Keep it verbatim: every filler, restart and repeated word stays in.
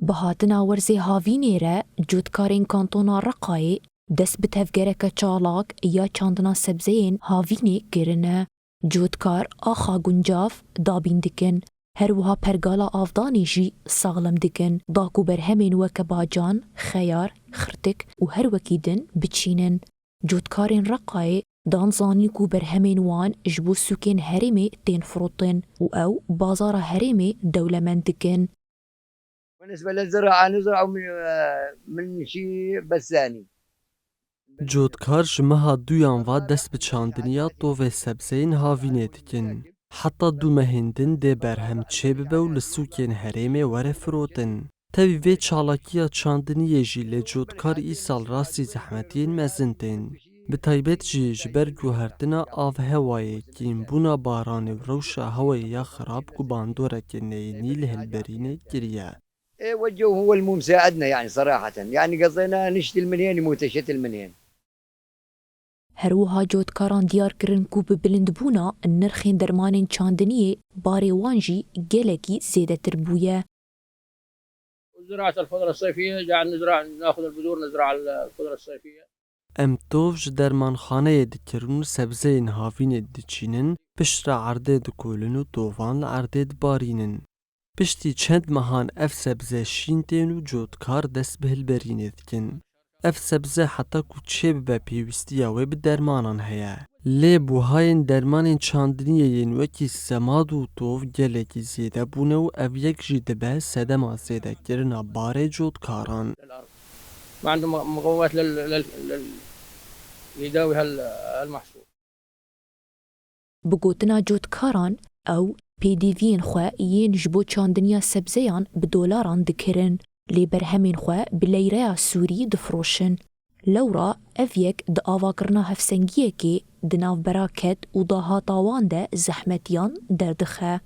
Bi hatina werzê havînê re cotkarên kantona Reqayê dest bi tevgereke çalak ya çandina sebzeyên havînê kirine. Cotkar axa guncav dabîn dikin. Her wiha pergala avdanê jî saxlem dikin, da ku berhemên weke bacan, xeyar, xirtik û her wekî din biçînin. Cotkarên Reqayê dan zanîn ku berhemên wan ji bo sûkên herêmê tên firotin û ew bazara herêmê dewlemend dikin. بالنسبة للزراعة نزرع من، من شي بساني. Cotkar ji meha duyan va dest bi çandiniya tovê sebzeyên havînê dikin. Heta du mehên din dê berhem çêbibe û li sûkên herêmê were firotin. Tevî vê çalakiya çandiniyê jî lê cotkar îsal rastî zehmetiyên mezin tên. Bi taybet jî ji ber guhertina avhewayê, kêmbûna baranê û rewşa hewayê ya xirab ku bandoreke neyînî li hilberînê kiriye. إيه، والجو هو المو مساعدنا، يعني، صراحة. يعني، قضينا نشتي المنين يموت شتي المنين. Her wiha cotkaran diyar kirin ku bi bilindbûna nirxên dermanên çandiniyê barê wan jî gelekî zêdetir bûye. زراعة الخضرة الصيفية، قاعد نزرع، ناخذ البذور، نزرع الخضرة الصيفية. Em tov ji dermanxaneyê dikirin û sebzeyên havînê diçînin, piştre erdê dikolin û tovan li erdê dibarînin. Piştî çend mehan ev sebze şîn tên û cotkar dest bi hilberînê dikin. Ev sebze heta ku çêbibe pêwîstiya wê bi dermanan heye. Lê buhayên dermanên çandiniyê yên wekî semad û tov gelekî zêde bûne û ev yek jî dibe sedema zêdekirina barê cotkaran. ما عنده م-، مقومات لل-، لل-، لل-، ليداوي هال-، هالمحصول. Bi gotina cotkaran, ew pêdiviyên xwe yên ji bo çandiniya sebzeyan bi dolaran dikirin, lê berhemên xwe bi leyreya Sûrî difiroşin. Lewra ev yek di avakirina hevsengiyekê di navbera ked û dahata wan de zehmetiyan derdixe.